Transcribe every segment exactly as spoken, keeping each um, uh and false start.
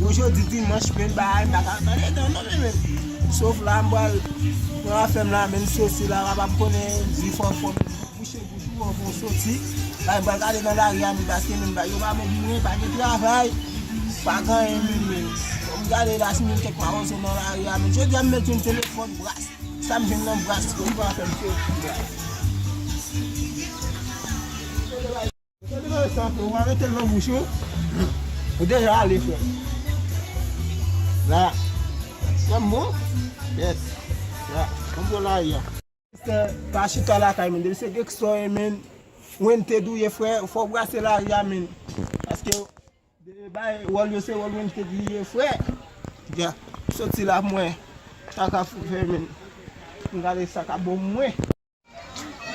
Bon, jodi dimanch, men bagay pa ka pale dan non, men, men. Sof la, m pral pran afè m la, men soti la, papa m konnen di fò fò, men bouche bouch ou, fò soti. La, m pral gade nan lari a, men paske, men, ba, yo pa ban m mwen, pa gen travay, pa gen anyen, men, men. Fò m gade la, si m jwenn kèk mawozo nan lari a, men jodi a, m mèt jwenn telefòn bras. Sa m jwenn nan bras, yo pa fè m soti la. Ou pa mete l nan bouch ou. Ou deja ale, frè. La. Frè m bon? Yes. La. Konn pran lari a. Pastè, pa chita lakay, men. Depi se Dexter, men. Wanted ou ye, frè. Fò w brase lari a, men. Paske de bay wòl yo se wòl wanted li ye, frè. Ya. Soti la pou mwen. Sa ka fè, men. M gade sa ka bon mwen.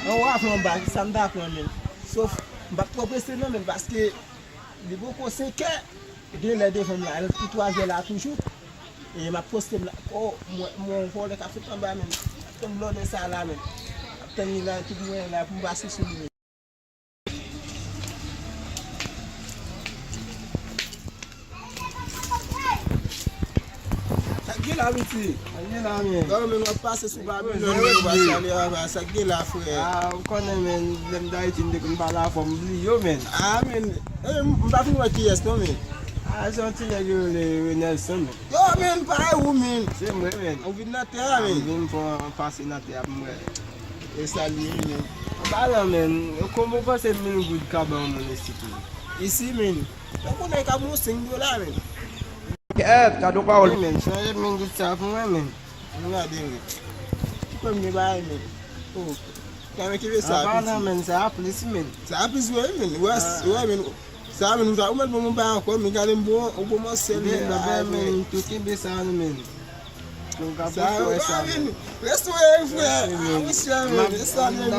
An w ap anba, sa m ta pran, men. Sof, m p ap twò prese non, men, paske li poko senkè, gen lè devan m la, l tou twazè la toujou. E m ap poste m la. O, mwen, mwen, vòlè k ap sot anba, men. Tann blòdè sa la, men. M ap tann li la, tout mwen la, pou m pase sou li, men. Sa k gen la, piti? Sa k gen la, men? Non, men w ap pase sou Babilòn, men w pa salye papa. Sa k gen la, frè? Ah, ou konnen, men, lè m t Ayiti, m te konn pale avè w, m bliye w, men. Ah, men, eh, m, m pa fin wè kiyès, non, men. Ah, se yon ti nèg yo rele Renelson, men. Yo, men, parèy ou, men. Se mwen, men. Ou vin nan tè a, men. M vin pran pase nan tè a pou m wè. E sa l ye, men. An palan, men, kòman w panse mil goud ka ban yon moun isit, men? Isi, men. Tankou nèg ap yon senk dola, men. Kèt, gade yon pawòl. Wi, men, chanje mil goud sa pou mwen, men. Ann gade, men. Ki kòm gen bagay, men. Oh. Kèm ki ve sa, piti. An palan, men, sa a plis, men. Sa a plis, wi, men. Wè, wè, men. Sa, men, ou mèt ban mwen bay ankò, men gade m bon, ou bon mwen sèl, men, bagay, men. Tou kenbe sa, men. Sa yo, men. Respè, frè. Ah, wi, chè, men. Respè, men.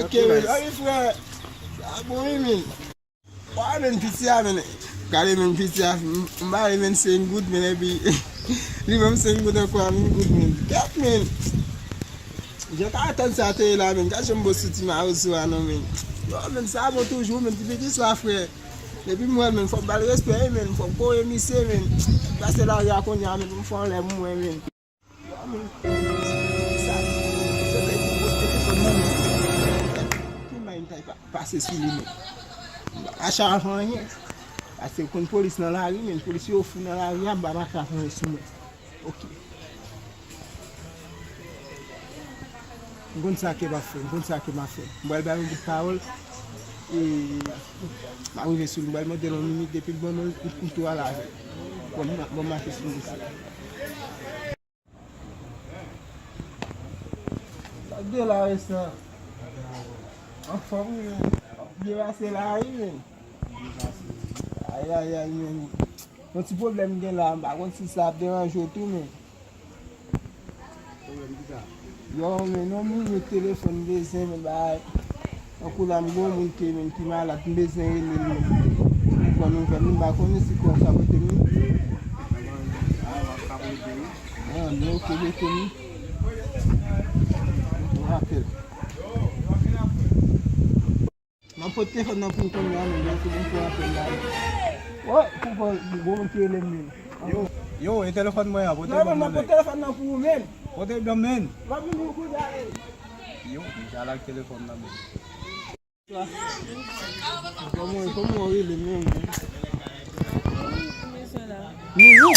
Ok, men. Wi, frè. Sa bon, wi, men. Wa, men, piti a, men. Gade, men, piti a. M, m ba li, men, senk goud, men, epi li ban m senk goud ankò, mil goud, men. Kèt, men. Jan ka tann sa te ye la, men. Gade jan m bo sou ti mawozo a, non, men. Yo, men, sa bon toujou, men. Ti piti sa, frè. Depi m wè l, men, fò m ba l respè, wi, men. Fò m kore misye, men. Pase lari a kounye a, men, pou m fè yon lè pou mwen, men. Ki may m ta pa-, pase sou li, men? M pa mache avè anyen. Paske w konn polis nan lari, men polis yo fou nan lari a, m pa mache avè anyen sou mwen. Ok. M konn sa ke m ap fè, m konn sa ke m ap fè. M pral bay yon bout pawòl, e m ap rive sou li, m pral mande l yon minit, depi l ban mwen, m tou al avè l. Bon, m, bon, m mache sou misye. Sa k gen la, Restan? Anfòm, wi, men. W ap byen pase la, wi, men. Ayayay, men. Yon ti pwoblèm gen la, m pa konn si sa ap deranje w tou, men. Pwoblèm ki sa? Yo, men, yon minit telefòn bezwen, men, bay. Tankou la, m gen yon moun ke, men, ki malad, m bezwen rele l, men. M pran nouvèl, m pa konnen si kò sa pote m. Ah, w ap ka pote, wi. Ah, men, ok, rete, men. M ap pote telefòn nan pou ou kounye a, men, lè fini m pran apèl la. Woy, pou gwo moun ki rele m, men. Yo, yo, e telefòn mwen an, pote ban mwen. Non, men, m ap pote telefòn nan pou ou, men. Pote ban mwen. M ap vin pou kounye a, men. Yo, m deja lage telefòn nan, men. Kòman, kòman w rele m menm, men? Mimi.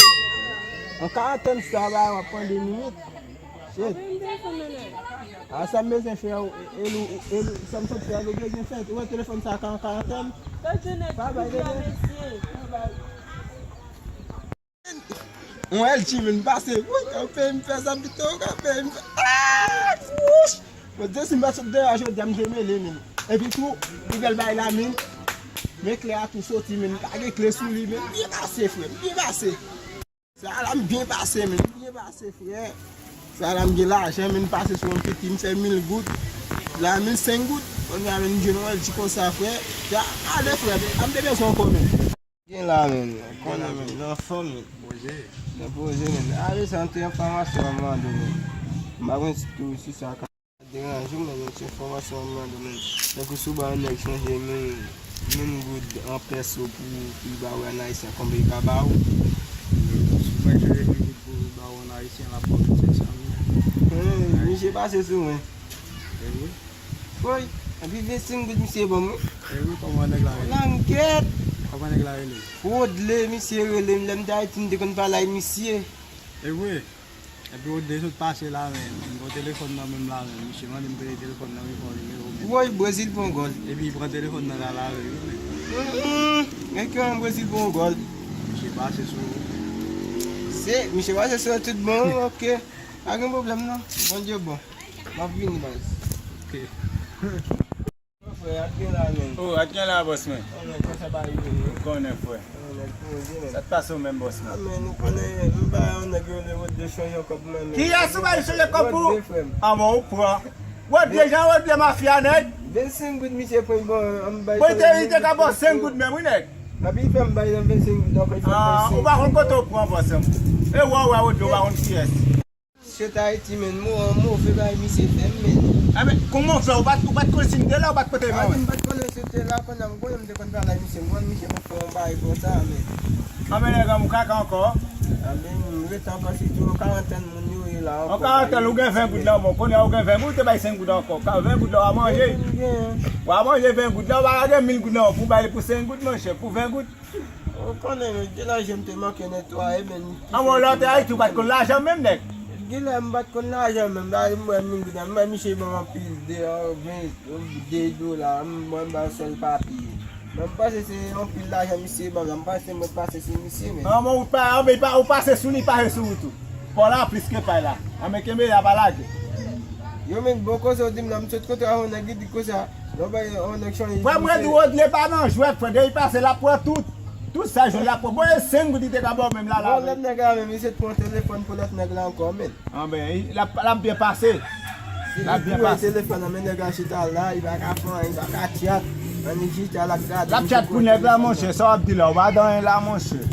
An karantèn sa ba w ap pran de minit. Shit. A sa m bezwen fè, Elou, Elou, sa m sot fè, ou bezwen fè. Ou wè telefòn sa ka an karantèn? Pa bay, bebe. Yon L G menm pase. Woy, kanpe m fè sa pito, kanpe m fè. Ah! Wouch! Bon, Dye si m pa sot deyò jodi a, m te mele, menm. Epi tou, nouvèl bagay la, menm. Men klè a tou soti, menm. Pa gen kle sou li, menm. Byen pase, frè. Byen pase. Sa la m byen pase, men m byen pase, frè. Sa la m gen lajan, men m pase sou yon piti, m fè mil goud. La, mil senk goud. Kounye a, men m jwenn yon L G konsa, frè. Sa, ale, frè, men m te bezwen ankò, men. Gen la, men. Konnen, men, nan fòm, men. Nan pwoze, men. Ale, sa, yon ti enfòmasyon m mande, men. M pa konn si tou, si sa ka deranje w, men yon ti enfòmasyon m mande, men. Tankou si w ba yon nèg chanje mil, mil goud an pèso pou, pou li ba w an ayisyen, konbyen li ka ba w? Si w bay chanje mil goud pou li ba w an ayisyen, l ap ba w vennsenk san mil. Hey, misye pase sou mwen. E wi. Woy, epi vennsenk goud misye ban mwen. E wi, kòman nèg la rele? Langèt! Kòman nèg la rele? Wodle, misye rele m, lè m te Ayiti, m te konn pale ak misye. E wi. Epi Wodle sot pase la, men, m pran telefòn nan men m la, men, misye mande m peye telefòn nan, wi, pran nimewo, men. Woy, Brezil pran gòl. Epi li pran telefòn nan la, la, wi, men. Hum, hum. Gen ki an Brezil pran gòl. Misye pase sou. Se, misye pase sou tout bon, ok. Pa gen pwoblèm, non. Bondye bon. M ap vini, baz. Ok. Frè, at gen la, men. Oh, at gen la, bòs mwen. Ou konnen, frè. Sa t pase w menm, bòs mwen? Ah, men, ou konnen, m bay yon nèg yo le wot de chanje kòb mwen, men. Kiyès ou bay chanje kòb pou? Wot de, frè m. Ah, bon, ou pran. Wot de, jan wot de mafya, nèg. Vennsenk goud misye pran, bon, m bay. Bon, te, li te ka ba w senk goud menm, wi, nèg. Epi, frè m, bay nan vennsenk goud ankò, li fè senk goud. Ah, ou pa konn kote w pran, bòs mwen. E wè, wè, wot de, ou pa konn kiyès. Sot Ayiti, men, mo-, move bagay misye fè m, men. Enben, kòman w fè? Ou pa t, ou pa t konn si m te la, ou pa t kote mwen? A, si m pa t konnen si w te la, kounye a m konnen m te konn pale ak misye, m konn misye konn fè yon bagay konsa, men. Anben, nèg an, ou kaka ankò? Anben, m ret ankò, se tou yon karantèn moun yo ye la ankò. Yon karantèn, ou gen ven goud nan men w, kounye a ou gen ven goud, ou te bay senk goud ankò. Ka ven goud la, w a manje. Ven goud m gen. W a manje ven goud la, ou pa ka gen mil goud nan men w pou w bay li pou senk goud, monchè, pou ven goud. Ou konnen, men, gen lè je m te manke netwaye, men. An, bon, lè w te Ayiti, ou pa t konn lajan menm, nèg? Gen lè m pa t konn lajan menm, la, m wè mil goud la, m wè misye ban m anpil de, an, ven, de dola, m, mwen, m ba l sèl papye. Men m panse se anpil lajan misye ban m la, m panse mwen pase sou misye, men. An, bon, ou pa, an, men, pa, ou pase sou li, pase sou ou tou. Pòl la plis ke pay la. An, men, kenbe la, pa lage. Yo, men, bon, koze w di m la, m sot kote a, yon nèg ki di konsa. Frè, mwen di Wodle pa nan jwèt, frè. Depi pase, l ap pran tout. Tout sa jwenn, l ap pran. Bon, e senk goud li te ka ba w menm la, la. Bon, lòt nèg la menm, li se pran telefòn pou lòt nèg la ankò, men. Anben, l ap, l ap byen pase. L ap byen pase. Telefòn nan men nèg la chita la, li pa ka fè anyen, li pa ka tchat. Annik chita, l ap gade. L ap tchat pou nèg la, monchè. Sa w ap di la, ou pa di anyen la, monchè.